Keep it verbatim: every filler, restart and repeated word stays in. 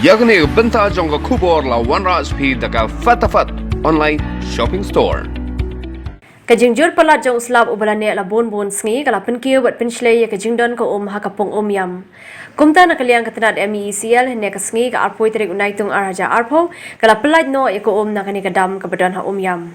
Ïa kane ka bynta jong ka khubor la wanrah sha phi da ka Fatafat Online Shopping Store. Ka jingjur palat jong u slap uba la neh la bun bun sngi ka la pynkiew bad pynshlei ïa ka jingdon ka um ha ka pung Umïam. Kumta na ka liang ka tnad M E E C L hynne ka sngi ka arphew tarik u Naitung ar hajar arphew ka la pyllait noh ïa ka um na kane ka dam kaba don ha Umïam.